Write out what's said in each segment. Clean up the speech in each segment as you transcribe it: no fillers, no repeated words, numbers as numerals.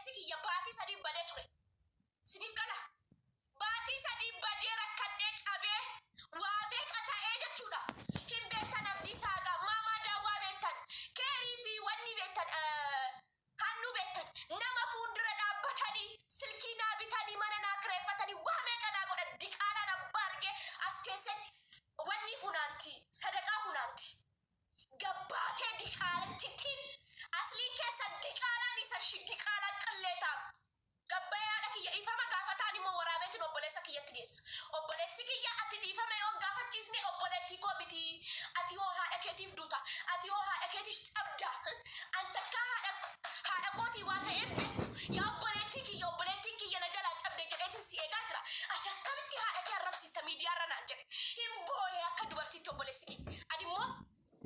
Obboleessi kiyya baatii sadiif badee ture. Isiniif gala? Baatii 3 badee rakkadhee cabee waa meeqa ta'ee jechuudha. Hin beektan Abdii Saaqaa, Maamaa Daawwaa beektan, Keerii fi wanni beektan, Hannuu beektan. Nama fuuldura dhaabbatanii silkii naa bitanii mana naa kireeffatanii waa meeqa naa godhan diqaalaan abbaa argee as teessee wanni funaanti sadaqaa funaanti. Gabbaatee diqaaltittiin asliin keessan diqaalaan isa shi diqaalaa qilleetaam. Gabbayee haadha kiyya dhiifama gaafataan immoo waraabeetiin obboleessa kiyyatti geessa. Obboleessi kiyya ati dhiifama yoo hin gaafachiisne obboleettii koo miti. Ati hoo haadha keetiif duuta. Ati hoo haadha keetiif cabda. An takkaa haadha haadha kootii waa ta'ee hin beeku. Yaa obboleettii kiyya obboleettiin kiyya na jalaa cabde jedheetiin si eegaa jira. Ati akkamitti haadha kee arrabsiista miidiyaarra naan jedhe. Hin boohe akka dubartiitti obboleessi kiyya. Ani immoo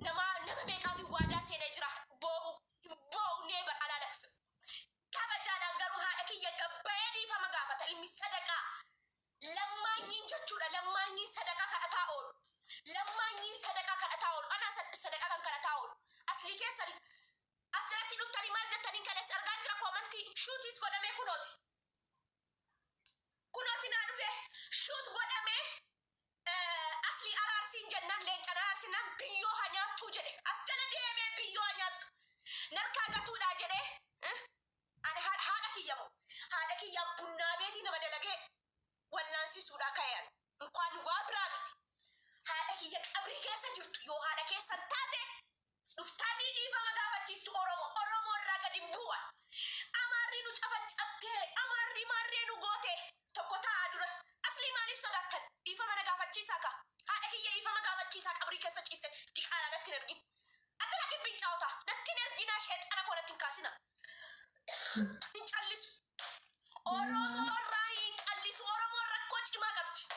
nama nama meeqaafin waadaa seenee jira boo'u hin boo'u never alaalaqsu. Kabajaadhaan garuu haadha kiyya gabbayee dhiifama gaafata ilmi sadaqaa lammaanyiin jechuudha lammaanyiin sadaqaa kadhataa oolu lammaanyiin sadaqaa kadhataa oolu anaa sadaqaa kan kadhataa oolu aslii keessan as jalatti dhuftanii maal jettaniin kaleessa argaan jira koomantii shuutiis godhamee kunooti kunooti naa dhufe shuut godhamee Aslii araarsiin jennaan leencan araarsinaan biyyoo haa nyaattuu jedhe as jala deemee biyyoo haa nyaattu narkaa gatuudhaa jedhee ani haadha kiyya moo haadha kiyyaa bunnaa beetii nama dalagee wallaansisuudhaa ka'e ani inkwaan waa biraa miti haadha kiyya qabrii keessa jirtu yoo haadha keessan taate Dhuftanii dhiifama gaafachiistu Oromo. Oromoo irraa gad hin bu'an. Amaarri nu cafacaftee, Amaarri maarree nu goote. Tokko taa'aa dura. Aslii maaliif sodaattan? Dhiifama na gaafachiisaa kaa. Haadha kiyya dhiifama gaafachiisaa qabrii keessa ciiste diqaalaa natti hin ergin. Ati lakin bincaa'ota natti hin erginaa sheexana koo natti hin kaasina. Hin callisu. Oromoo irraa hin callisu. Oromoon rakkoo cimaa qabdi.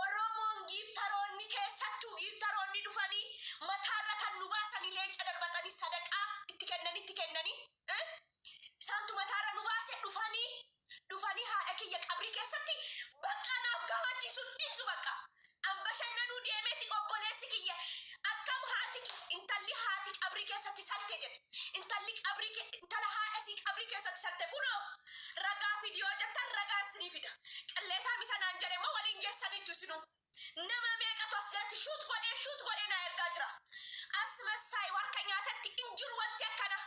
Oromoon giiftaroonni keessattuu giiftaroonni dhufanii mataarra kan nu baasanii leenca darbatanii sadaqaa itti kennanii itti kennanii eh? isaantu mataarra nu baase dhufanii dhufanii haadha kiyya qabrii keessatti bakka naaf gaafachiisu dhiisu bakka. An bashannanuu deemeeti obboleessi kiyya akkam haati intalli haati qabrii keessatti salte jedhe. Intalli qabrii ke intala haadha isii qabrii keessatti salte kunoo ragaa fidi yoo jettan ragaan isinii fida. Qilleetaam isa naan jedhe immoo waliin geessaniittu isinuu. Nama meeqatu as jalatti shuut godhee shuut godhee naa ergaa jira. Asmassaay harka nyaatatti hin jiru wanti akkana.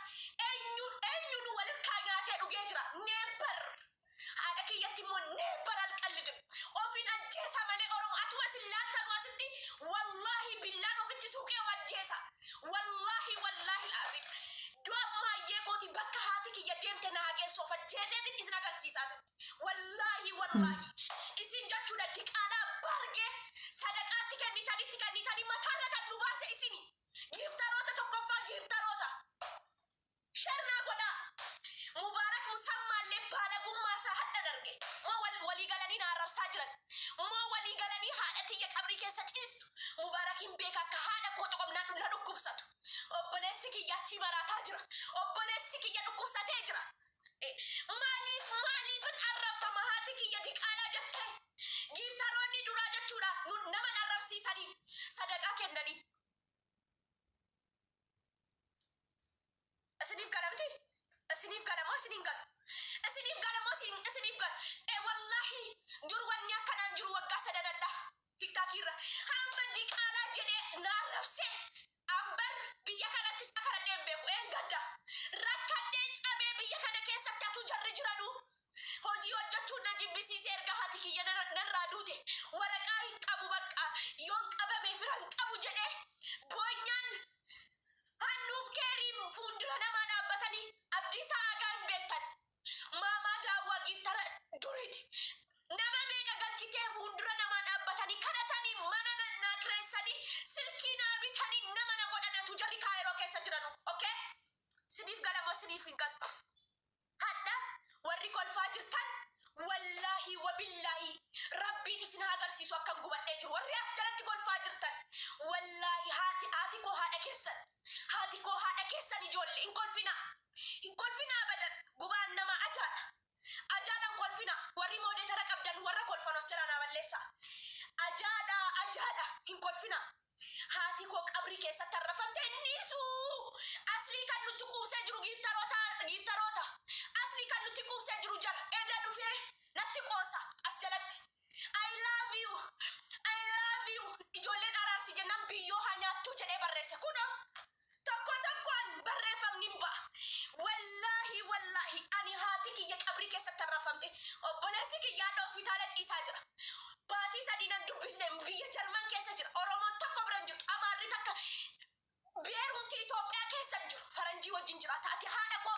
Eenyu eenyunu walirkaa nyaatee dhugee jira. Never. Haadha kiyyatti immoo never alqallidim. Ofin ajjeesa malee Oromo atuma isin laaltanu asitti wallaahi billaan ofitti suuqee of ajjeesa. Wallaahi wallaahi laazim. Du'a maayyee kooti bakka haati kiyya deemte na haa geessu of ajjeeseetin isin agarsiisa asitti. Wallaahi wallaahi. Isin jechuudha diqaalaa bargee sadaqaatti kennitanitti kennitanii mataarra kan nu baase isini. Giiftaroota tokkoffaa giiftaroota. Share naa godhaa. Mubaarak Musammaallee baalagummaa isaa hadhan arge. Moo wal walii galanii na arrabsaa jiran. Moo walii galanii haadha tiyya qabrii keessa ciistu. Mubaarak hin beeka akka haadha koo xoqomnaan na dhukkubsatu. Obboleessi kiyya achii maraataa jira. Obboleessi kiyya dhukkubsatee jira. Maaliif maaliifin arrabfama haati kiyya diqaalaa jettee. Giiftaroonni duraa jechuudha nu nama arrabsiisanii sadaqaa kennanii. Isiniif gala miti? Isiniif gala moo isiniin galu? Isiniif gala moo isin isiniif galu? E wallaahi dur wanni akkanaan jiru waggaa sadanadha. Tiktaakii irra. Hamma diqaalaa jedhee na arrabsee ambar biyya kanatti isaa kadhadhee hin beeku. Een gadda. Rakkadhee cabee biyya kana keessatti atuu jarri jiranuu. Hojii hojjechuun na jibbisiise erga haati kiyya narraa duute. Waraqaa hin qabu bakka yoon qabame fira hin qabu jedhee boonyaan Hannuuf Keeriin fuundura namaa dhaabbatanii Abdiisaa Aagaa hin beektan. Maamaa Daawwaa giiftara duriiti. Nama meeqa galchitee fuundura namaa dhaabbatanii kadhatanii mana naa kireessanii silkii naa bitanii nama na godhan atuu jarri Kaayiroo keessa jiranu. Okay? Siniif gala moo siniif hin galu? Hadha warri kolfaa jirtan wallaahi wabillaahi rabbiin isin haa agarsiisu akkan gubadhee jiru warri as jalatti kolfaa jirtan wallaahi haati haati koo haadha keessan haati koo haadha keessan ijoolle hin kolfinaa hin kolfinaa abadan gubaan namaa ajaadha ajaadhan kolfinaa warri moodeetara qabdan warra kolfan os jalaa naa balleessaa ajaadha ajaadha hin kolfinaa Haati koo qabrii keessatti arrafamte hin dhiisu. Aslii kan nutti quubsee jiru giiftaroota giiftaroota. Aslii kan nutti quubsee keessatti arrafamte. Obboleessi kiyyaadha hospitaala ciisaa jira. Baatii 3 nan dubbisne, biyya Jarman keessa jira. Oromoon tokko bira hin jirtu. Amaarri takka beerumti Itoophiyaa keessa hin jiru. Faranjii wajjin jiraata. Ati haadha koo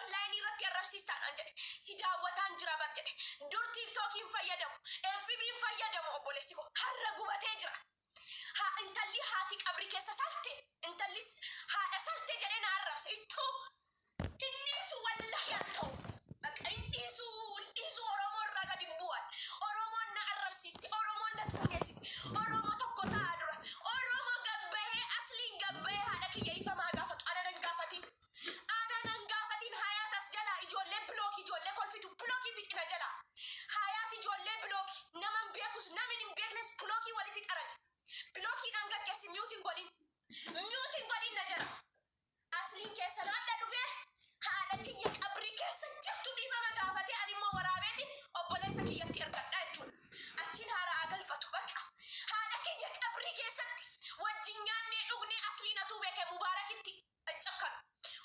online irratti arrabsiistaa naan jedhe. Si daawwataan jira bar jedhe. Dur TikTokiin fayyadamu, FB'n fayyadamu obboleessi koo. Har'a gubatee jira. Haa intalli haati qabri keessa salte, intallis haadha salte jedhee na arrabse. Ittuu hin dhiisu, wallahi an ta'u. Bakka hin dhiisu, hin dhiisu. Oromoo irraa gadi hin bu'an. Oromoon na arrabsiiste, Oromoon na xinneessite. Oromoo tokko ta'a dura. Oromoo gabbahee, asliin gabbahee haadha kiyya ifamaa gaafatu. Ana nan gaafatin. Ana nan gaafatin. Hayaat as jalaa ijoollee block, ijoollee kolfitu block fixina jalaa. Hayaat ijoollee block, naman beekus namin hin beeknes block walitti xaragi. Blockiidhaan gaggeessi, mute hin godhin. Mute hin godhin na jala. Asliin keessan hadha dhufee haadha tiyya qabrii keessa jirtu dhiifama gaafatee, ani immoo waraabeetiin obboleessa kiyyatti ergadha jechuudha. Achiin haaraa galfatu bakka. Haadha kiyya qabrii keessatti wajjin nyaannee dhugnee, asliin atuu beeke Mubaarakitti hin cakkanu.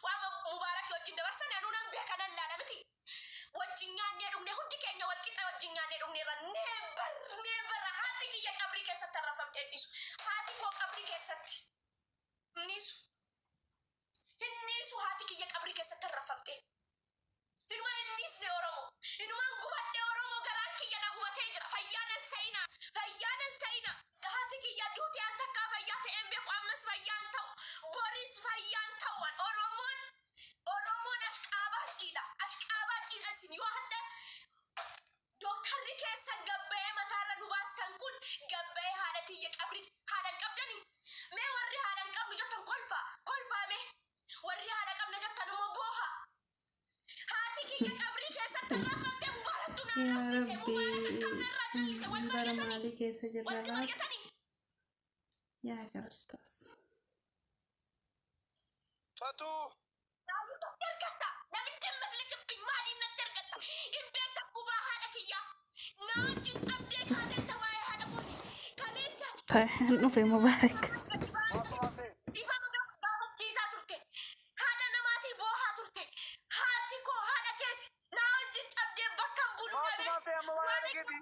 Waan Mubaarakii wajjin dabarsan anuu nan beeka, nan laala miti. Wajjin nyaannee dhugne, hundi keenya wal qixa wajjin nyaannee dhugneerra. Never, never, haati kiyya qabrii keessatti arrafamtee hin dhiisu. Haati koo qabrii keessatti hin dhiisu. Hin dhiisu haati kiyya qabrii keessatti arrafamtee. Hinumaan hin dhiisne Oromoo. Hinumaan gubadhe Oromoo, garaan kiyya na gubatee jira. Fayyaa nan sayinaa. Fayyaa nan sayinaa. Haati kiyya duute, an takkaa fayyaa ta'een beeku, ammas fayyaan ta'u. Boris fayyaan ta'u. Oromoon ashqaabaa ciidha. Ashqaabaa ciidha isin yoo hadha dooktarri keessan gabba'ee mataarra nu baastan kun gabba'ee haadha tiyya qabri haadha hin qabdanii. Mee warri haadha hin qabnu jettan kolfaa. Kolfaa mee. Warri haadha qabna jettan immoo booha. Haati kiyya qabrii keessatti arrafamte, Mubaaraktu na Yaa arrabsiise. Rabbi, Mubaarak akkam narraa callise? Wal bara mari'atanii. maalii keessa jirra Walitti laata? mari'atanii. Yaa Kiristoos. Fatuu. Maaliif natti argatta? Namitti hin matlikibbiñ, maaliif natti argatta? Hin beekta gubaa haadha kiyyaa. Na wajjin qabdee kaateetta waa'ee haadha kooti. Kaleessa Hin dhufe Mubaarak. Maaltu maatee? Ifama gaafachiisaa turte. Haadha namaatii boohaa turte. Haati koo haadha keeti. Na wajjin cabdee bakka hin bulu Maaltu dhabee. maatee amma waa'ee haadha keetii?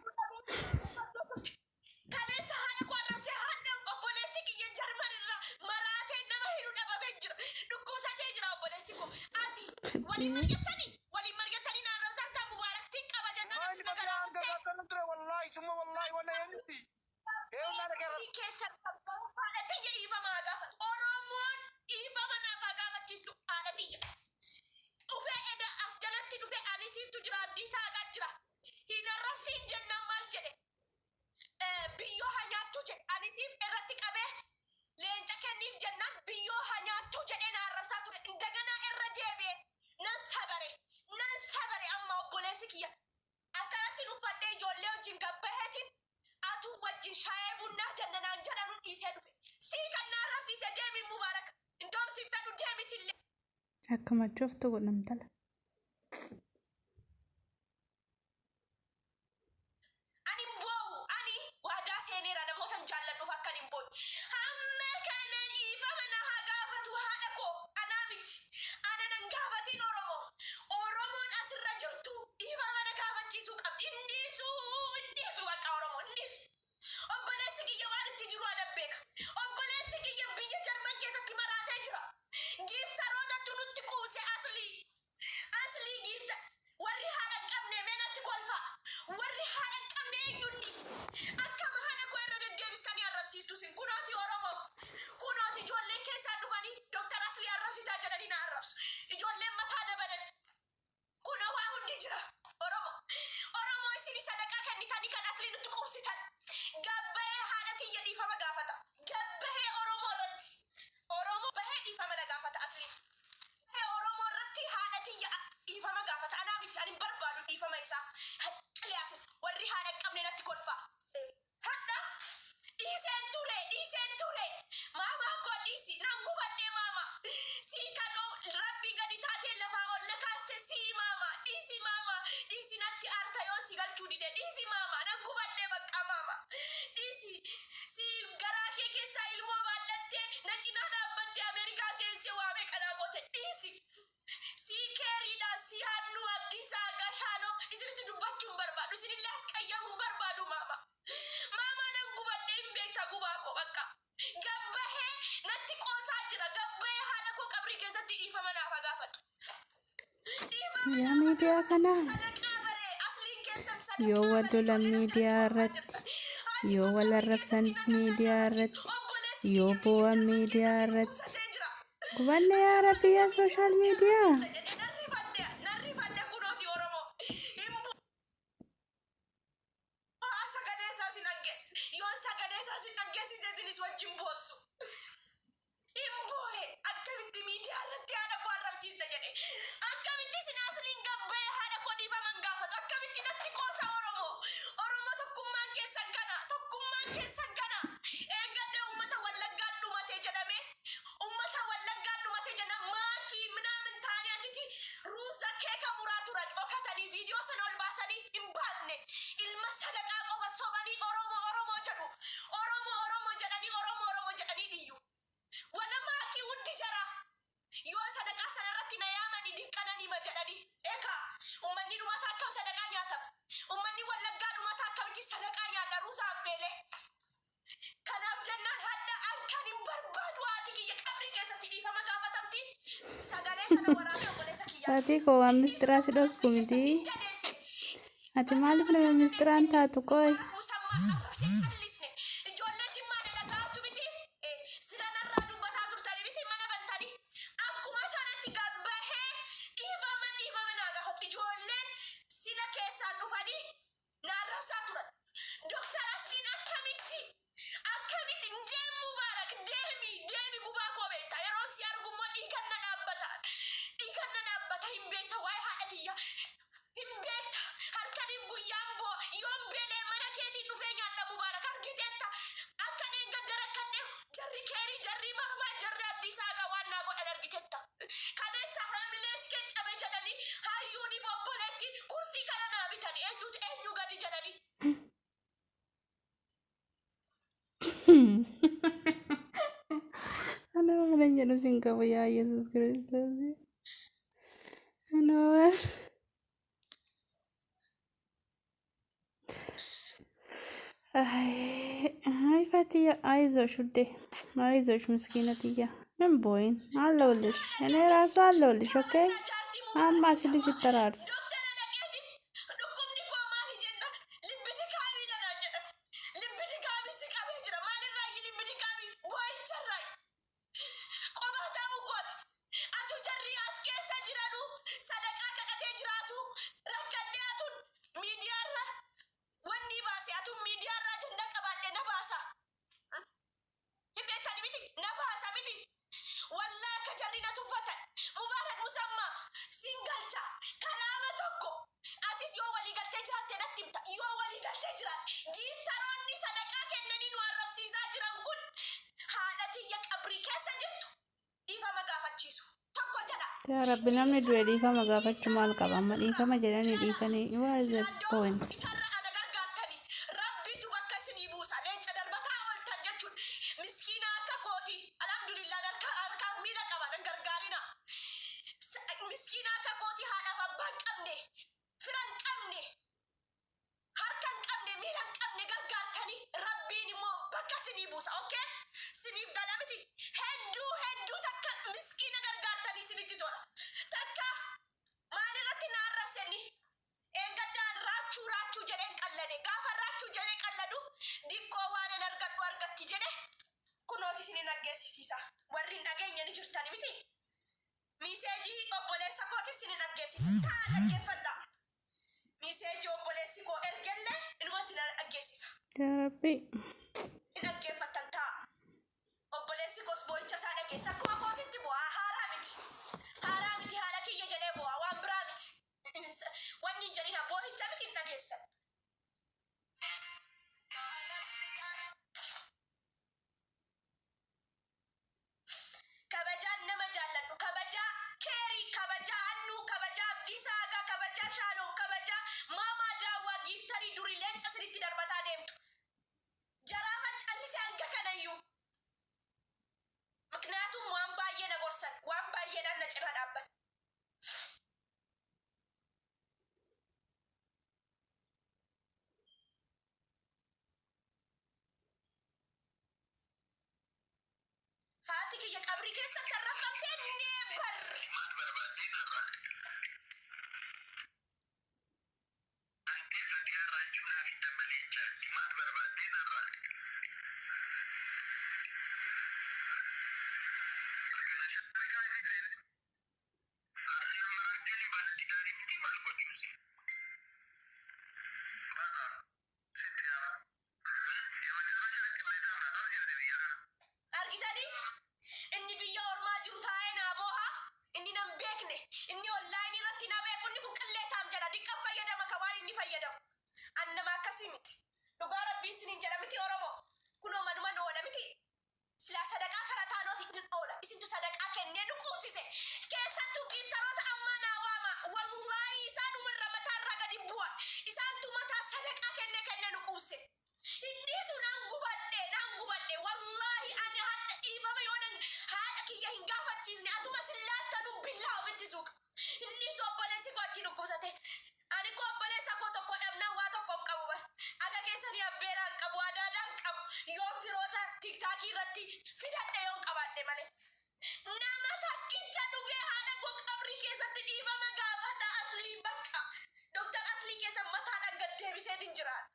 Kaleessa haadha koo arrabsee, haadha obboleessi kiyya Jarman irraa maraatee nama hidhu dhabamee jira. Dhukkubsatee jira obboleessi koo. Ati waliin mari'attanii, waliin mari'attanii na arrabsaan taa Mubaarak siin qaba jennaan Maali atis na bakka hanga galaafattee. akkana ture, wallahi summa wallahi wanna eenyuti? Eenyu haadha kee arrabse? Keessan haadha tiyya dhiifama haa gaafatu. Oromoon dhiifama naaf haa gaafachiistu haadha tiyya. Dhufee eda as jalatti dhufee ani siintu jira, abdiisaa haqaa jira. Hin arrabsiin jennaan maal jedhe? Biyyoo haa nyaattuu jedhe. Ani siif irratti qabee leenca kenniif jennaan biyyoo haa nyaattuu jedhee na arrabsaa ture. Indaganaa irra deebi'e nan sabare, nan sabare. Amma obboleessi kiyya akkanatti uffadhee ijoollee wajjin gabbaheetiin atuu wajjin shaayee bunnaa jenna naan jedhanu dhiisee dhufe. Sii kan na arrabsiise, deemi Mubaarak. Indoom si fedhu, deemi sillee. Akka machooftu godhamtala. Ani hin boo'u. Ani waadaa seeneera namootan jaalladhuuf akkan hin boonye. Hamma kanan dhiifama na haa gaafatu haadha koo, anaa miti. Ana nan gaafatiin Oromoo. Oromoon asirra jirtu dhiifama na gaafachiisuu qabdi. Hin dhiisu, hin dhiisu bakka Oromoo hin dhiisu. Obboleessi kiyya waan itti jiru ana beeka. Obboleessi kiyya biyya Jarman keessatti maraatee jira. Giiftarootatu nutti quuse aslii. Aslii giifta warri haadha hin qabne mee natti kolfa. Warri haadha hin qabne eenyunni? Akkama haadha koo irra deddeebistanii arrabsiistu sin. Kunooti Oromoo. Kunooti ijoolleen keessaa dhufanii Dooktar Aslii arrabsitaa jedhanii na arrabsu. Ijoolleen mataa dabalan. Kunoo waa hundi jira. Oromoo. Oromoo, isin sadaqaa kennitanii kan aslii nutti quubsitan. Gabbahee haadha tiyya dhiifama gaafata. Gabbahee Oromoo irratti. Oromoo bahee dhiifama na gaafata aslii. Oromoo irratti haadha tiyya dhiifama gaafata. Anaa miti, ani hin barbaadu dhiifama isaa. Qiliyaas warri haadha hin qabne natti kolfa. Hadha dhiiseen ture, dhiiseen ture. Maamaa koo dhiisi, nan gubadhe maama. Sii kan rabbii gadi taatee lafaa ol na kaaste sii maama. Dhiisi maama, dhiisi, natti aarta yoon si galchuu dide. Dhiisi maama, nan gubadhe bakka maama. Dhiisi, si garaa kee keessaa ilmoo baadhattee na cinaa dhaabbattee Ameerikaa teessee waa meeqa naa goote. goote dhiisi. Sii keeriidha, sii hannu Abdiisaa Gashaaloo isinitti dubbachuu hin barbaadu, isinillee as qayyamuu hin barbaadu. Maama. Maama, nan gubadhee hin beekta, gubaa koo bakka. Gabbahee natti qoosaa jira. Gabbahee haadha koo qabrii keessatti dhiifama naaf haa gaafatu. Dhiifama Yaa naaf haa miidiyaa gaafatu. kanaa Sadaqaa baree asliin keessan sadaqaa yoo wal baree lolan ijoollee na miidiyaa jalatti irratti, jirtan. Haati yoo koo wal qabrii arrabsan keessatti na miidiyaa gammachiisu. irratti, Obboleessi yoo kiyya biyya boo'an Jarman miidiyaa keessatti irratti. dhukkubsatee jira. Gubanne yaa Rabbi, yaa social media. Narrifadhe, narrifadhe, kunooti Oromoo. Hin bu'aa sagalee isaa sin dhaggeessise. Yoon sagalee isaa sin dhaggeessise isinis wajjin boossu. Hin boo'e, akkamitti miidiyaa irratti haadha koo arrabsiista jedhe. Akkamitti isin asliin gabba'ee haadha koo dhiifaman gaafatu. Akkamitti natti qoosa Oromoo. Oromoo, tokkummaan keessan kana. Tokkummaan keessan kana. Eeggadda uummata Wallaggaan dhumate jedhame. Uummata Wallaggaan dhumate jedha maakii minaamin taanii achitti ruuza keeka muraa turan, dhokatanii viidiyoo sana ol baasanii hin baafne. Ilma sadaqaa qofa sobanii Oromoo Oromoo jedhu. Oromoo Oromoo jedhanii, Oromoo Oromoo jedhanii dhiyyu. Wala maakii hundi jara. Yoo sadaqaa sana irratti na yaamanii diqqanan hima jedhanii. Eekaa uummanni dhumata akkam sadaqaa nyaata? Uummanni Wallaggaa dhumata akkamitti sadaqaa nyaata ruuza affeelee? Kanaaf jennaan hadha an kan hin barbaadu haati kiyya qabrii keessatti dhiifama gaafatamti. Sagalee sana waraabee obboleessa kiyyaa Ati koo waan mistiraa si dhosku miti. Ati maaliif nama mistiraan taatu qoy? Musammaa arrabsee callisne. Ijoollee Jimmaa na dhaga'aatu miti. Sila narraa dubbataa turtanii miti mana bantanii. Akkuma sanatti gabbahee dhiifama dhiifama naa gaafatu. Ijoolleen sila keessaan dhufanii na arrabsaa turan. Doktar Asliin akkamitti akkamitti deem Mubaarak, deemi, deemi, gubaa koo beekta. Yeroon si argu immoo dhiigan na dhaabbata. Dhiigan na dhaabbata, hin beekta, waa'ee haadha tiyya. Hin beekta, halkaniif guyyaan boo yoon beelee mana keetiin dhufee nyaadha. Mubaarak, argiteetta akkan eeggadda rakkadhe. Jarri keerii, jarri maamaa, jarri Abdiisaa haqa waan naa godhan argiteetta. Kaleessa haamlees keccabe jedhanii hayyuuniif obboleetti kursii kana naa bitanii eenyutu eenyu gadi jedhanii. Ana waan jedhu sin qabu, yaa Yesuus Kiristoos. Ana waan. አይ ፈትያ፣ አይዞሽ ውዴ፣ አይዞሽ ምስኪነትያ፣ ምን ቦይን አለሁልሽ፣ እኔ ራሱ አለሁልሽ። Okay, amma asli sittaraarsa. Doktara dhaqeeti dhukkubni koo maali jennaan libbi dikaamii naan jedhan. Libbi dikaamii si qabee jira. Maalirraayi libbi dikaamii? Boo'icharraayi. Qophaa ta'uu kooti. Atu jarri as keessa jiranu sadaqaa kadhatee jiraatu rakkadhee, atun miidiyaarra wanni baase, atun miidiyaarraa ajandaa qabaadhe na baasa. Hin beektani miti, na baasa miti. Wallaa akka jarri na tuffatan. Mubaarak Musammaa siin galcha. Kalaama tokko atis yoo walii galtee jiraatte natti himta. Yoo walii galtee jiraatte, giiftaroonni sadaqaa kennanii nu arrabsiisaa jiran kun haadha tiyya qabrii keessa jirtu dhiifama gaafachiisu. Tokko jedha. Yaa Rabbi, namni du'e dhiifama gaafachuu maal qaba? Amma dhiifama jedhanii dhiisanii, what is the point? Isarra ana gargaartanii Rabbitu bakka isinii buusa. Leenca darbataa ooltan jechuun miskiina akka kooti. Alhamdulillah, harka harkaaf miila qaba, nan gargaarina. Miskiina akka kooti, haadhaaf abbaa hin qabne, fira hin qabne, harka hin qabne, miila hin qabne gargaartanii Rabbiin immoo bakka isinii buusa. Okay? Siniif gala miti. Hedduu hedduu takka miskiina gargaartanii isinitti tola. Takka maalirratti na arrabsanii? Eeggaddaan raachuu raachuu jedheen qallade. Gaafa raachuu jedhee qalladu diqqoo waan an argadhu argatti jedhe. Kunooti isin dhaggeessisiisa. Warri hin dhageenye ni jirtani miti. Message obboleessa kooti isin dhaggeessisa. Taa, dhaggeeffadha. Message obboleessi koo ergellee inuma isin dhaggeessisa. Yaa Rabbi. Hin dhaggeeffattan ta'a. Obboleessi koos boo'icha isaa dhageessa. Akkuma kootitti bu'aa, haaraa miti. Haaraa miti, haadha kiyya jedhee bu'aa, waan biraa miti. Wanni hin jedhina, boo'icha miti, hin dhageessan. Kabajaan nama jaalladhu, kabajaa keerii, kabajaa annuu, kabajaa Abdiisaa Hagaa, kabajaa Shaaloom, kabajaa maamaa daawwaa giiftarii durii leenca sinitti darbataa deemtu. Jaraafan callisee hanga kanayyuu. Miknaatum waan baay'ee na gorsan, waan baay'eedhaan na dhaabbate. Haati kiyya qabrii keessatti arrafamtee neebar. Argitanii inni biyya ormaa jiru taa'ee naa booha, inni nan beekne, inni onlaayinii irratti na beeku, inni kun qilleetaam jedha. Diqqan fayyadama ka waan inni fayyadamu. An nama akkasii miti. Dhugaa rabbii isiniin jedha miti Oromoo. Kunoo manuman oola miti. Silaa sadaqaa karataa nooti isin oola. Isintu sadaqaa kennee nu quufsise. Keessattuu giiftaroota ammaa naa waama. Wallaahi isaanumarra mataarraa gadi bu'a. Isaantu mataa sadaqaa kennee kennee nu quufse. Inni sun nan gubadhe, nan gubadhe. Wallaahi ani hadha dhiifama yoo nan haadha kiyya hin gaafachiisne atuma sin laaltanuu billaa ofitti suuqa. Inni sun obboleessi koo achi dhukkubsate. Ani koo obboleessa koo tokko dhabnaan waa tokko hin qabu bar. Aga keessanii abbeeraa hin qabu, adaadaa hin qabu. Yoon firoota tiktaakii irratti fidadhe yoon qabaadhe malee. Nama takkicha dhufee haadha koo qabrii keessatti dhiifama gaafata Aslii bakka. Doktar Aslii keessa mataadhaan gad deebiseetiin jiraan.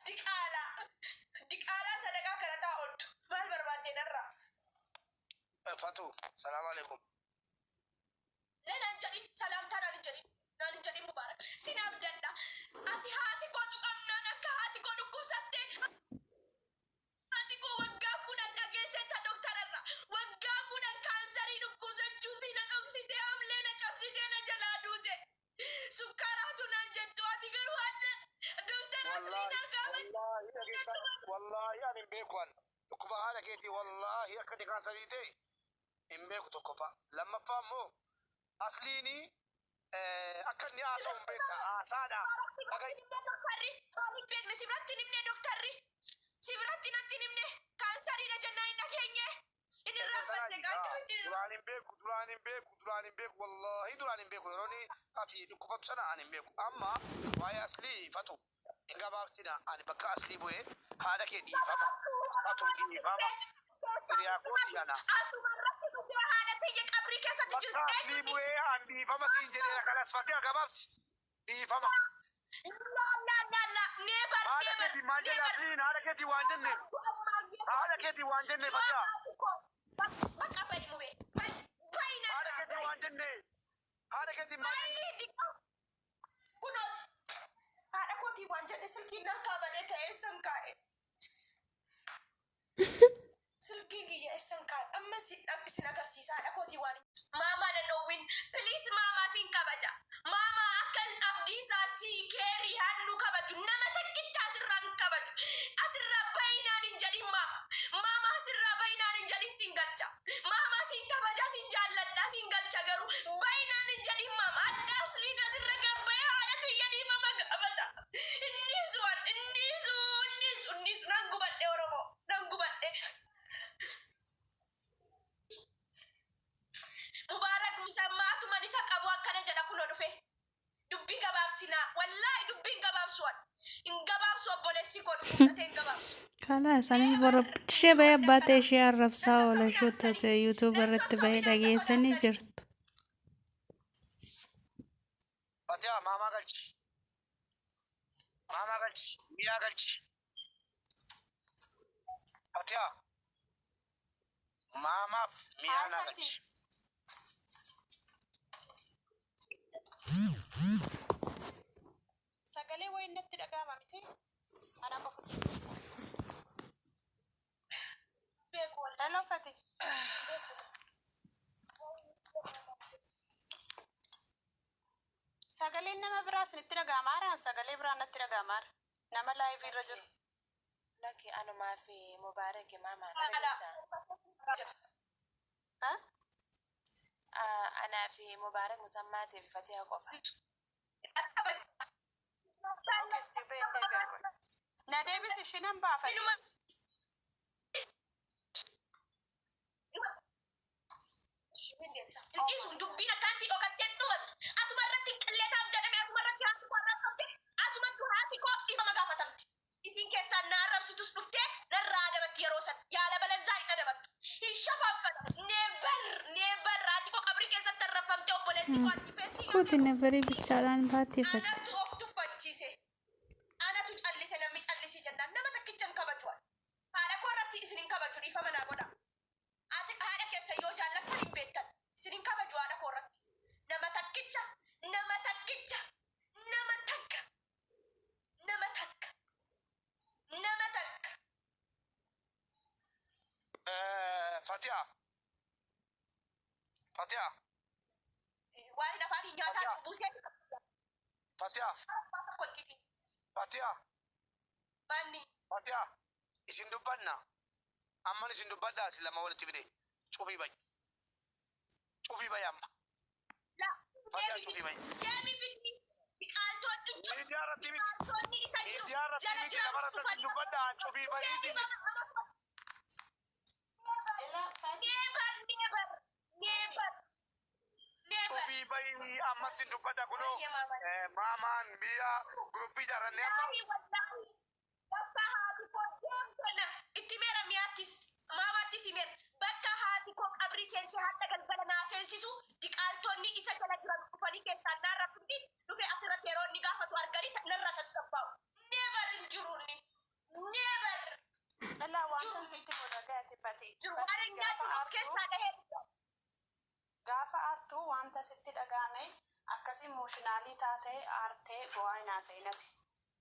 Diqaalaa. Diqaalaa sadaqaa kadhataa ooltu. Maal barbaaddee narraa? Fatu, salaam alaikum. Lee naan jedhin, salaamtaa naan hin jedhin. Naan hin jedhin Mubaarak. Sin abdadha. Ati haati koo tuqamnaan akka haati koo dhukkubsattee haati koo waggaa 10 dhageessee ta doktararra. Waggaa 10 kaansarii dhukkubsachuu si na dhoksitee hamlee na cabsitee na jalaa duute. Sukkaaraatu naan jettu ati garuu hadda doktar Aslii Wallaahi, naa gaafatte. wallaahi dhageessaa, wallaahi ani hin beeku an. Dhukkuba haadha keetii wallaahi akka inni kaansarii ta'e hin beeku tokkoffaa. Lammaffaa immoo asliini akka inni haasa'u hin beekta. Haasaadha. Dhagai. Doktarri maal hin beekne si biratti hin himne doktarri. Si biratti natti hin himne kaansariidha jennaan hin dhageenye. Inni irraanfatte akkamitti Duraan hin beeku, duraan hin beeku, duraan hin beeku, wallaahi duraan hin beeku. Yeroo inni ati dhukkubatu sana ani hin beeku. Amma waa'ee aslii fatu hin gabaabsina. Ani bakka aslii bu'ee haadha kee dhiifama. Fatu dhiifama. Hiriyaa kooti ana. Asuma irratti dhufee haadha tiyya qabrii keessatti jiru Bakka aslii eenyuun bu'ee an dhiifama siin jedheera kanas fatee gabaabsi. Dhiifama. La la la la never Haadha never keetii maal jenne never. asliin haadha keetii waan jenne. Haadha keetii waan jenne fatiyaa. Bakka bayi mube bayi bayi Haadha narraa keetii bayi. waan jenne. Haadha keetii maal jenne. Bayi diqaa. Kunooti haadha kootii waan jenne silkiin narkaa badee ka'ee eessan kaa'e. Silkii kiyya eessan kaa'e amma isin agarsiisa haadha kootii waan. Maamaa na dhoowwin please maamaa siin kabaja. Maamaa akka abdiisaa sii keerii hannu kabaju nama takkicha asirraa hin kabaju. Asirraa bayinaan hin jedhin maama. Maama asirraa bayinaan hin jedhin siin galcha. Maama siin kabaja siin jaalladha siin galcha garuu bayinaan hin jedhin maama. Adda asliin asirra gabbayee haadha tiyya dhiifama gaafata. Inni su'an inni su inni su inni su nan gubadhe Oromoo nan gubadhe. Mubaarak musammaatuman isa qabu akkana jedha kunoo dhufe. Dubbii gabaabsinaa. Wallaahi dubbiin gabaabsuwan. Hin gabaabsu obboleessi koo dhukkubsatee hin gabaabsu. Kalaas anis borobbishee bahee abbaa ta'e ishee arrabsaa oola shottote yuutuub irratti bahee dhageessanii jirtu. Fatiyaa maamaa galchi. Maamaa galchi. Miyaa galchi. Fatiyaa maamaaf miyaa naa galchi. Sagalee wayi natti dhaga'ama miti? Ana qofa. Beeku wallaahi. Hello Fati. Sagaleen nama biraa isinitti dhaga'amaara? Sagalee biraa natti dhaga'amaara. Nama live irra jiru. Lakki anumaa fi Mubaaraki maamaa na Ala. dhageessaa. Ha? Anaa fi Mubaarak Musammaatii fi Fatiha qofa. Okay, si ba'een deebi'a qoy. Na deebisi ishinan baafate. Inuma Hin deebisa. Hin dhiisu dubbiin akkanatti dhokattee dhumattu. Asuma irratti qilleetaaf jedhame asuma irratti haati koo arrabsamte asumattu haati koo dhiifama gaafatamti. Isin keessaa na arrabsitus dhuftee narraa adabatti yeroo san yaala balazzaa hin adabattu. Hin shafaaffatu. Never never haati koo qabrii keessatti arrabfamte obboleessi koo achi feesii Kuti neverii bichaadhaan baattifatte. Anatu of tuffachiise. Anatu callise namni callisii jennaan nama takkicha hin kabaju. Haadha koo irratti isin hin kabaju dhiifama naa godha. Ati haadha keessa yoo jaallattan hin beektan. Isin hin kabaju haadha koo irratti. Nama takkicha, nama takkicha, nama takka, nama takka, nama takka. Fatiha. Fatiha. Waan hin afaan hin nyaataa buusee Fatiha. tokko itti Fatiha. manni. Fatiha. Isin dubbanna. Amman isin dubbadhaa isin lama walitti fide. Cufii bayi. Cufii bayi amma. La, Fatiha cufii bayi. deemi finni. Biqaaltoonni jiru. Miidiyaa irratti miti. Biqaaltoonni isa jiru. Miidiyaa irratti Jala miti jiran lafa irratti isin dubbadhaa cufii bayi. Deemi baba. Ela Fati Never, never, never, never. Cufii bayi amma isin dubbadha kunoo. Ayye maama. Maamaan biyya guruppii ijaarrannee amma. Wallahi, wallahi. Bakka haati koo deemtona. Itti meera mi'aattis, maamaattis himeera. Bakka haati koo qabrii seensee hadha galgala naa seensisu diqaaltonni isa jala jiran dhufanii keessaan narra fidi dhufe asirratti yeroo inni gaafatu arganii narra tasgabbaa'u. Never hin jiru inni. Never Ela wanta sitti godhagaati Fati. jiru. Fati Waan nyaatu gaafa of aartu keessaa dhahee dhufa. gaafa aartu wanta sitti dhagahame akkas emotional taatee aartee bu'aa hin haasa'inati.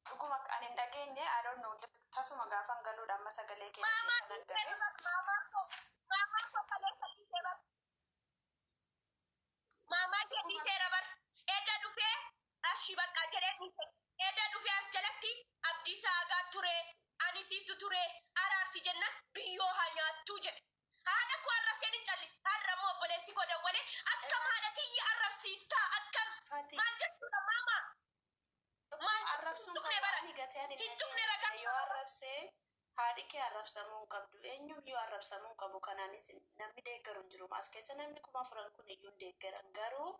Dhuguma ani hin dhageenye, I don't know, tasuma gaafan galuudha amma sagalee kee Maamaa dhaggeeffanan dhiisee galee. bara maamaa koo maamaa koo kaleessa dhiisee bara. Maamaa kee dhiiseera bar. Edda dhufee ashi bakka jedhee dhiise. Edda dhufee as jalatti Abdiisaa Agaa ture. Ani siiftu ture. Araarsi jennaan biyyoo haa nyaattuu jedhe. Haadha koo arrabseen hin callise. Har'a immoo obboleessi koo dawwalee akkam haadha tiyya arrabsiistaa akkam Fati maal jechuudha maamaa? Maal arrabsuun tuqne qabu bara. ani gatee ani Hin tuqne ragaa. dhageenye yoo arrabsee haadhi kee arrabsamuu hin qabdu, eenyuyyuu arrabsamuu hin qabu. Kanaanis namni deeggaru hin jiru as keessa, namni 4000 kun iyyuu hin deeggaran. Garuu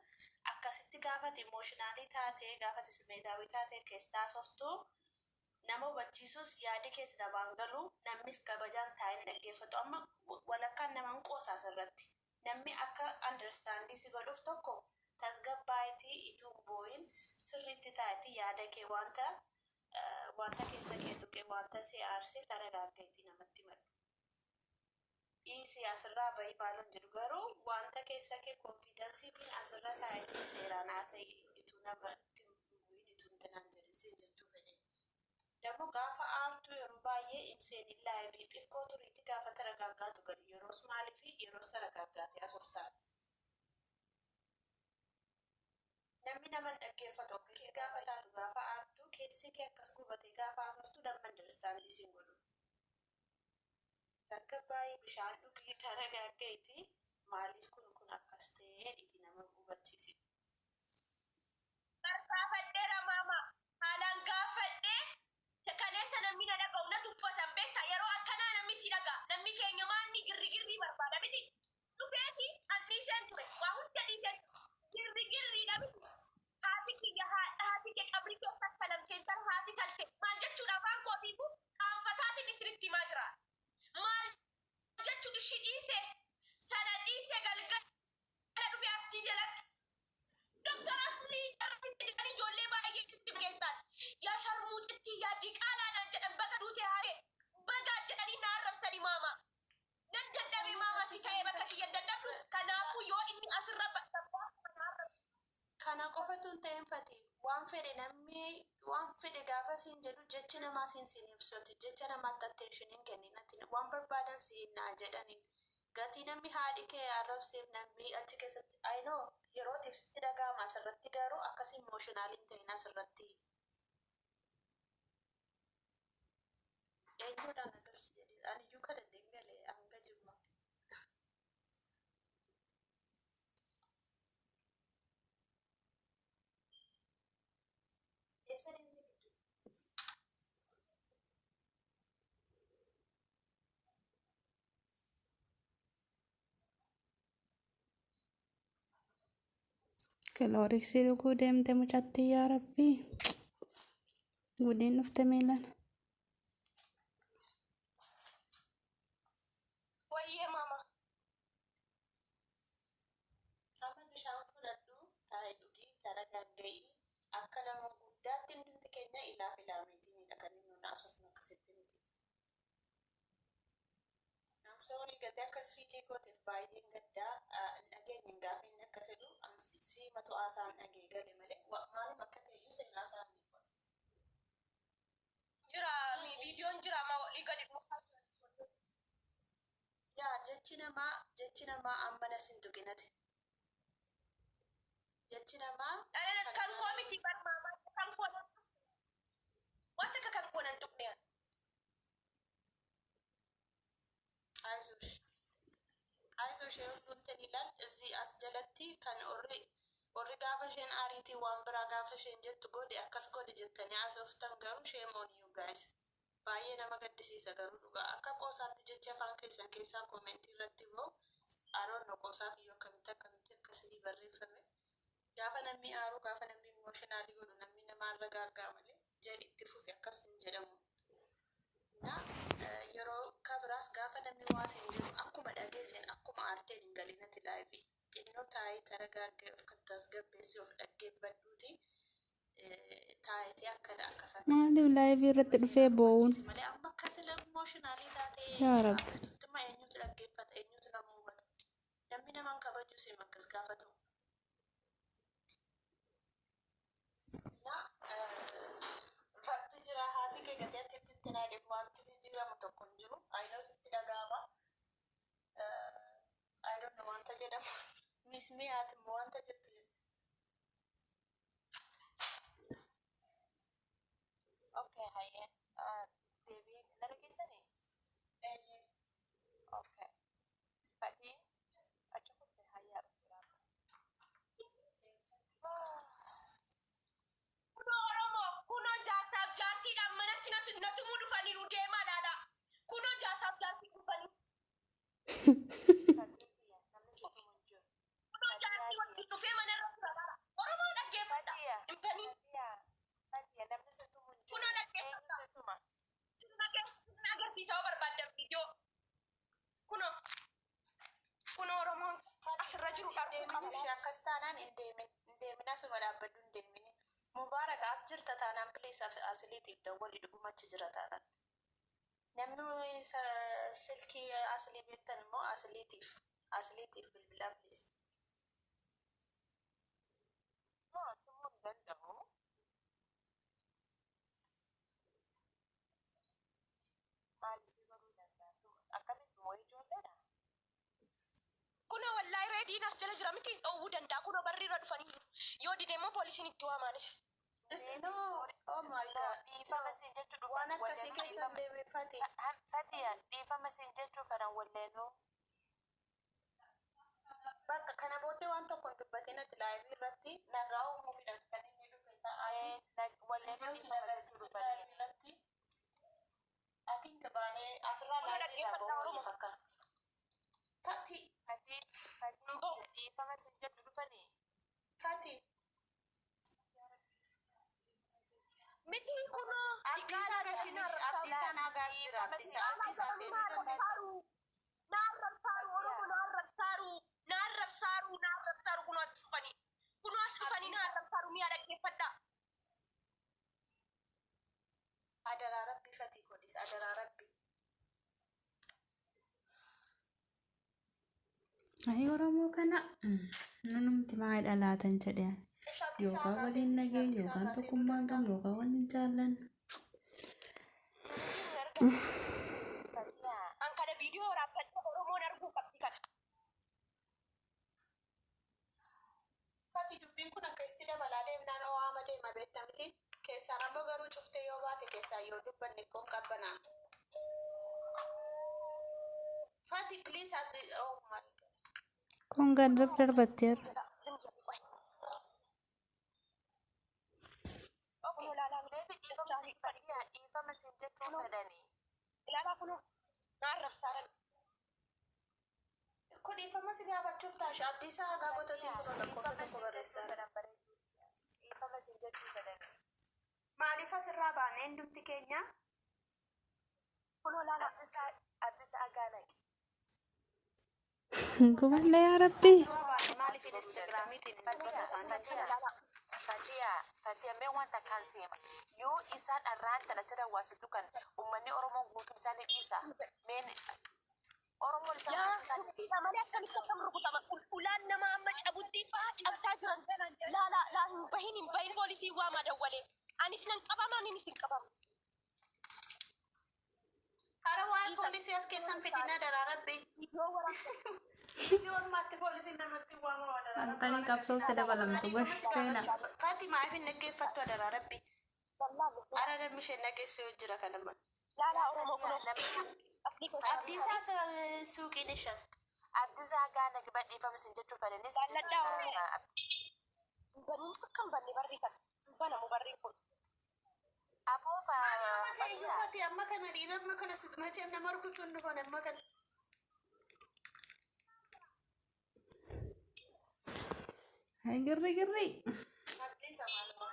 akkasitti gaafati emotional taatee gaafati simeetaawii taatee keessaa softuu nama hubachiisus yaadi keessa namaan galu, namnis kabajaan taa'ee ni dhaggeeffatu. Amma walakkaan namaan qoosaa asirratti namni akka understand si godhuuf tokko tasgabbaayitii ituu hin boo'in sirriitti taa'eeti yaada kee wanta wanta keessa kee tuqe wanta si aarse taragaaggaetii namatti madhu. Dhiisii asirraa bahii maaloon jedhu, garuu wanta keessa kee confidenceiitiin asirra taa'eetii seeraan haasa'ii ituu nama itti hin bu'in ituu hin tinaan jedhin siin jechuu fedhe. Dammoo gaafa aartuu yeroo baay'ee hin seenin live, xiqqoo turiitti gaafa taragaaggaatu gadi yeroos maaliifi yeroos taragaaggaatee asoftaa. Namni nama hin dhaggeeffatu akkasitti gaafa taatu, gaafa aartuu keessi kee akkas gubatee gaafa haasoftu nama understand siin godhu. Tasgabbaa'ii bishaan dhugii taragaaggaiti maaliif kun kun akkas ta'ee dhiiti nama hubachiisi. Barbaafadheera maama. Haalaan gaafadhee kaleessa namni na dhaga'u na tuffatan beektaa yeroo akkanaa namni si dhaga'a. Namni keenya maanni girrigirrii barbaada miti. Dhufeeti an dhiiseen ture. Waa hunda dhiiseen ture. Girrigirriidha miti. Haati kiyya haadha haati kee qabrii keessa kalamteen sana haati salte. Maal jechuudha afaan kootiifu qaanfataatiin isinitti himaa jira. Maal jechuu ishii dhiise sana dhiise galgala dhufee asii jalatti. Doktor Aslii irratti jedhanii ijoollee baay'ee sitti geessan. Yaa sharmuuxitti yaa diqaalaadhaan jedhan baga duute haree bagaa jedhanii na arrabsanii maama. Nan dadhabe maama si ta'ee bakka kiyya hin dadhabdu. Kanaafuu yoo inni asirra Kana qofatu hin ta'in Fati, waan fedhe namni waan fedhe gaafa siin jedhu jechi namaa siin siin ibsati, jecha namaatti attention hin kennin ati, waan barbaadan siin naa jedhaniin. Gatii namni haadhi kee arrabseef namni achi keessatti, I know, yerootiif sitti dhaga'ama asirratti, garuu akkas emotional hin ta'in asirratti. Eenyuudhaan agarsi jedhee ani iyyuu kadhadheen galee hanga jimma. Eessa deemte gidduu? Kilooriksii dhuguu deemte mucattii, yaa rabbii. Gudiin dhufte miilan. Wayyee mama. Amma bishaan fudhadhu, taa'ee dhugii, taragagga'ii. Akka nama guddaatti hundumti keenya ilaaf ilaameetiinidha kan inni nuun haasofnu, akkasitti miti. Namsa walii gatee akkas fiilii gooteef baay'een gaddaa. Hin dhageenye gaafa inni akkas jedhu siimatu haasaan dhagee gale malee maaluma akka ta'eyyuu seenaa isaa hin beeku. Jira, viidiyoon jira, ma olii gadi dhuunfaa. Yaa, jechi namaa amma nas hin tuqinate. Jechi namaa Kan kan koo miti bar maamaa, kan koo nan tuqne. Wanta akka kan koo nan tuqne. አይዞሽ አይዞሽ ሁሉ እንትን ይላል። እዚህ as jalatti kan orri orri gaafa isheen ariitii waan biraa gaafa isheen jettu godhe akkas godhe jettanii haasoftan garuu shame on you guys. Baay'ee nama gaddisiisa garuu dhugaa akka qoosaatti jecha afaan keessan keessaa koomentii irratti bahu aroon qoosaaf iyyuu akkamitti akkamitti akkasinii barreeffame. Gaafa namni aaru, gaafa namni emotional godhu, namni namaarra gaaggaa malee jedhi itti fufi akkas hin jedhamu. እና yeroo kabiraas gaafa namni waa siin jedhu akkuma dhageesseen akkuma aarteen hin galinati live xinnoo taa'ee taragaaggee of kan tasgabbeessi of dhaggeeffadhuuti taa'etee akkana akkas akkas Maaliif live irratti dhufee boo'uun? malee amma akkas emotional taatee Yaa Rabbi. aartutti ma eenyutu dhaggeeffata, eenyutu nama hubata? Namni naman kabaju seem akkas gaafa ta'u. እና rabbi jira, haati kee gatee achitti itti naa jedhu wanti jijjiiramu tokko hin jiru. Ayinoo sitti dhaga'ama. I don't know wanta jedhamu. Mismii haati immoo wanta jettu. Okay, hayyee. Deebiin na dhageessanii? Okay. Fatii achi kutte hayyaa dhufte raabba. Kunoo Oromoo, kunoo jaarsaaf jaartiidhaan manatti natumuu dhufaniiru, deemaa laala. Kunoo jaarsaaf jaartii dhufanii. Fatii tiyya, namni si tumu hin jiru. Kunoo jaartii wajjin dhufee manarra tura laala. Oromoo dhaggeeffadha. Fatiya, Hin baniin. Fatiya, Fatiya, namni si tumu hin jiru. Kunoo Eenyu dhaggeeffadha. si tuma? Sin agarsiisa yoo barbaaddan viidiyoo. Kunoo. Kunoo Oromoon asirra jiru arguu Deemin qaba. ishee akkas taanaan hin deemin, hin deemin, asuma dhaabbadhu, hin deemin. Mubaarak, as jirta taanaan please asliitiif dawwali, dhuguma achi jira taanaan. Namni silkii aslii beektan immoo asliitiif bilbilaa please. Moo tumuu hin danda'u. Maal isii godhuu danda'a? Akkamitti wayii ijoolleedha? Kunoo wallaahi reediin as jala jira miti, dhoowwuu danda'a. Kunoo barri irra dhufanii jiru. Yoo dide immoo poolisiin itti waamaanis. No, oh my God. Dhiifama siin jechuu dhufan. Waan akkasii keessa hin deemin, Fati. Fatiya, dhiifama siin jechuu fedhan walleenuu. Bakka kana booddee waan tokko hin dubbatin ati live irratti nagaa uumuufidha kan inni dhufe ta'aati. Walleenuu Viidiyoo sin dhiifama jechuu agarsiisu dhufanii. live irratti. I think baanee asirraa Kunoo live irraa dhaggeeffadhaa ba'uu wayya Oromoo. fakkaata. Fati, Fatii, Fatii, Ba'u. dhiifama siin jechuu dhufanii. Fati. Miti, kunoo. Abdiisaa gashinish, Abdiisaa naagaas jira, Abdiisaa, Abdiisaa seenuu dandeessa. Naarrabsaaru, Oromoo naarrabsaaru, naarrabsaaru, naarrabsaaru, kunoo as dhufanii. Kunoo as dhufanii naarrabsaaru, mi'a dhaggeeffadhaa. Adaraa rabbi, Fatii godhis, adaraa rabbi. Ayi Oromoo kana nunumti maal dhalaatan jedheen. Ish, Abdiisaa Yookaan haa waliin seensisi, nageenye Abdiisaa yookaan haa seenuu tokkummaa hin qabnu danda'a. yookaan waliin jaallannu. Fatiya, An kana viidiyoo waraabbatee Oromoon arguu qabdi kana. Fati, dubbiin kun akka itti dabalaa deemnaan ho'aama deema, beekta miti. Keessaan ammoo garuu cuftee yoo baate keessaan yoo dubbanne koon qabbanaa. Fati, please, ati, oh my God. Kun gandaf darbatteera. Jedha, zim jedhi qoy. okay. Kunoo laalaa Maybe dhiifama dachaa siin dhufanii. Fatiya, dhiifama siin jechuu Kunoo fedhanii. ilaalaa, kunoo naarrabsaaran. Kun dhiifama si gaafachuuf taasha Abdiisaa hagaa botootiin kun lakkoofsa tokko barreessaa. Dhiifama siin jechuu fedhan. Maaliif asirraa baanee hundumti keenya? Kunoo laala. Abdiisaa agaa naqi. Gubanne yaa Rabbi. Asirraa baanee maaliif Instagiraamiitiin hin dubbannu isaan Fatiya, Fatiya, Fatiya, mee wanta kaan seema. Yoo isaan arraan tana sirra waasitu kan uummanni Oromoo guutuu isaanii dhiisa. Meen Oromoon isaan Yaa guutuu isaanii dubbiidha malee akkamitti akkam rukutama. Ulaan nama amma cabutti cabsaa jiran. Laa laa laa, hin bahin, hin bahin, poolisii waamaa dawwalee. Anis nan qabama, anis hin qabamu. Hara waa'ee poolisii as keessan fidina daraa rabbi. Yoo waraabsa. Biyya ormaatti poolisiin namatti waamama daraa rabbi. Antani qabsootti dabalamtu Dhiifama si gosh feena. gaafachuuf. Faati maaliif hin dhaggeeffattu adaraa rabbi? Ara namni isheen dhageesse yoo jira kanama. Laalaa Oromoo kunoo. Asli keessaa. Abdiisaa suuqiin ishas. Abdiisaa agaa naqi badhiifama siin jechuu fedhanis. Jaalladhaa Oromoo. Banuun akka hin banne barri kan hin banamu barri kun. Aboo Faati Fatiya. amma kana dhiira amma kana macheem nama rukutuun dhufan amma kana. Ay girri girri. Abdiisaa maaluma?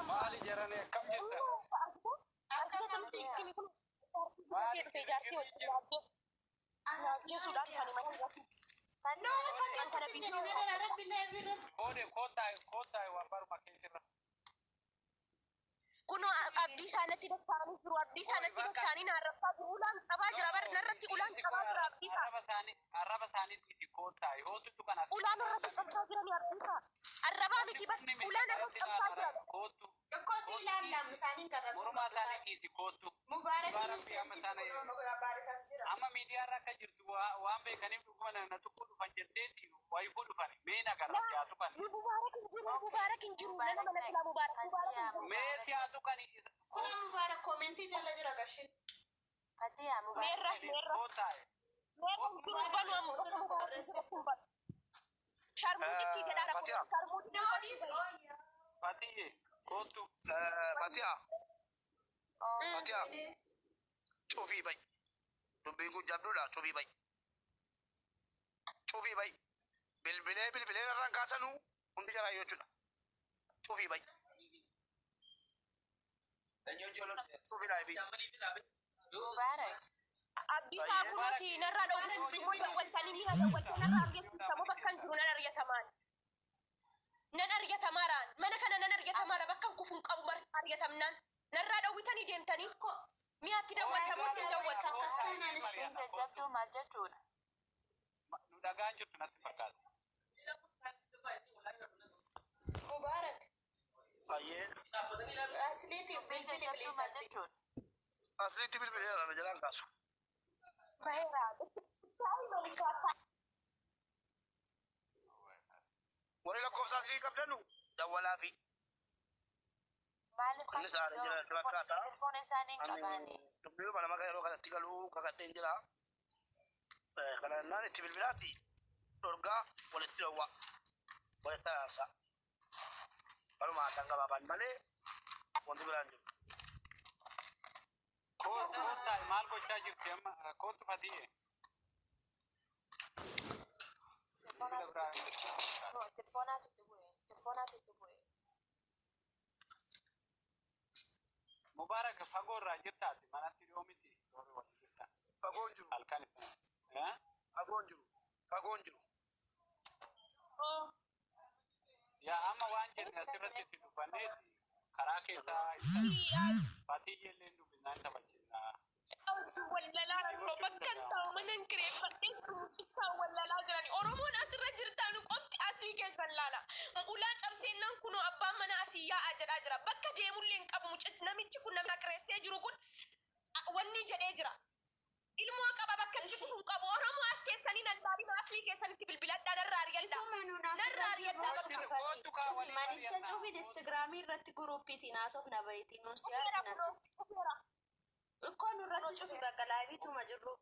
Maali jarane akkam jirtan? Argite namni iskimi kun jaartii dhufe jaartii wajjin yaadde nyaachisuudhaan kan mana irratti. No, Faati akkasii jedhina daraa rabbi leebii irratti. Koode kootaa kootaa waan baruma keessirra. Kunoo abdii isaanitti dacha'anii jiru. Abdii isaanitti dacha'anii naarraffaa jiru. Ulaan cabaa jira bar narratti ulaan cabaa jira abdii isaa. Arraba isaanii arraba isaaniitti kootaa yootutu kan as. Ulaan irratti cabsaa jirani abdii isaa. Arrabaa miti bar ulaan irratti cabsaa jira. Kootu Ikkoo si ilaallam isaaniin qarrasuu mormaa qabdu taa'e. isaanii dhiisi kootu. Mubaarakiin seensisu kunoo baarikas jira. Amma miidiyaarra akka jirtu waan beekaniif dhuguma na tuquu dhufan jetteeti wayifuu dhufan mee nagarra siyaatu kan. Ni mubaarak hin jiru, mubaarak hin jiru. Nama mana silaa mubaarak, mubaarak hin jiru. Mee siyaatu kan. Kunoo Mubaarak koomentii jala jira gashin. Fatiya, Meerra, meerra. Kootaa. Meerra hin jiru, banu amma bakka mubaarak hin jiru hin banu. Sharmuutitti jedhaa rakkoo. Fatiha. Sharmuutitti. No, dhiisi. Fatiyye kootu. Fatiha. Fatiha. Cufii bayi. Dubbiin kun jabduudha. Cufii bayi. Cufii bayi. Bilbilee bilbilee irraan kaasanuu hundi jaraa jechuudha. Cufii bayi. Cufii laabii. Mubaarak. Abdiisaa kunuuti narraa dhowwatu immoo dawwalsanii mi'a dawwalsanii narraa argeessisamoo bakka hin jiru nan argatamaan. Nan argatamaaraan mana kana nan argatamaara bakka hin kufuun qabu argatamnaan narraa dhowwitanii deemtanii mi'aatti dawwaltamoo hin dawwaltu. Akkas taanaan ishee. Dubbiin jajjabduu maal jechuudha? Nu dhagaan jirtu natti fakkaata. Mubaarak. Baay'ee. Asliitiif Dubbiin bilbili jajjabduu maal bilisaatti. jechuudha? Asliitti bilbileera na jalaan kaasu. Baheera. Warri lakkoofsa aslii qabdanu dawwalaa fi. Maaliif Innis haala jira natti fakkaata. Telefoona isaanii hin qabaani. Dubbii nama yeroo kanatti galuu kakadheen jira. Kana jennaan itti bilbilaati. Dhorgaa walitti dhowwa. Walitti araarsa. Kanuma haasaan gabaabaan malee wanti biraan jiru. Kootaa maal gochaa jirti amma kootu Fatiyye. Telefoonatu itti bu'e. Telefoonatu itti bu'e. Mubaarak fagoo irraa jirtaati manatti dhiyoo miti. Warri waliin jirtan. Fagoon jiru. Halkan isaan. Fagoon jiru. Fagoon jiru. Yaa amma waan jenne asirratti itti dubbanneeti karaa keessaa Fatiyye illee dubbinaan taphachiisa. Wallalaa rakkoo bakka hin taa'u mana hin kireeffadhee mucichaa wallalaa jiran Oromoon asirra jirtaan qofti asii keessan laala. Ulaa cabseennaan kunoo abbaan mana asii yaa'aa jedhaa jira. Bakka deemullee hin qabu namichi kun nama kireessee jiru kun wanni jedhee jira. Ilmoo qaba bakka itti kufu hin qabu. Oromoo as teessanii nan laalina asii keessanitti bilbiladhaa narraa argadhaa. Ituma nuun asirra Narraa jirru argadhaa bakka. cufi manicha cufi Instagiraamii irratti guruupiitiin haasofna bahitiin nuun si Dhufeera argina kunoo jetti. dhufeera. Ikkoo nurratti cufi bakka laayiviituma jirru.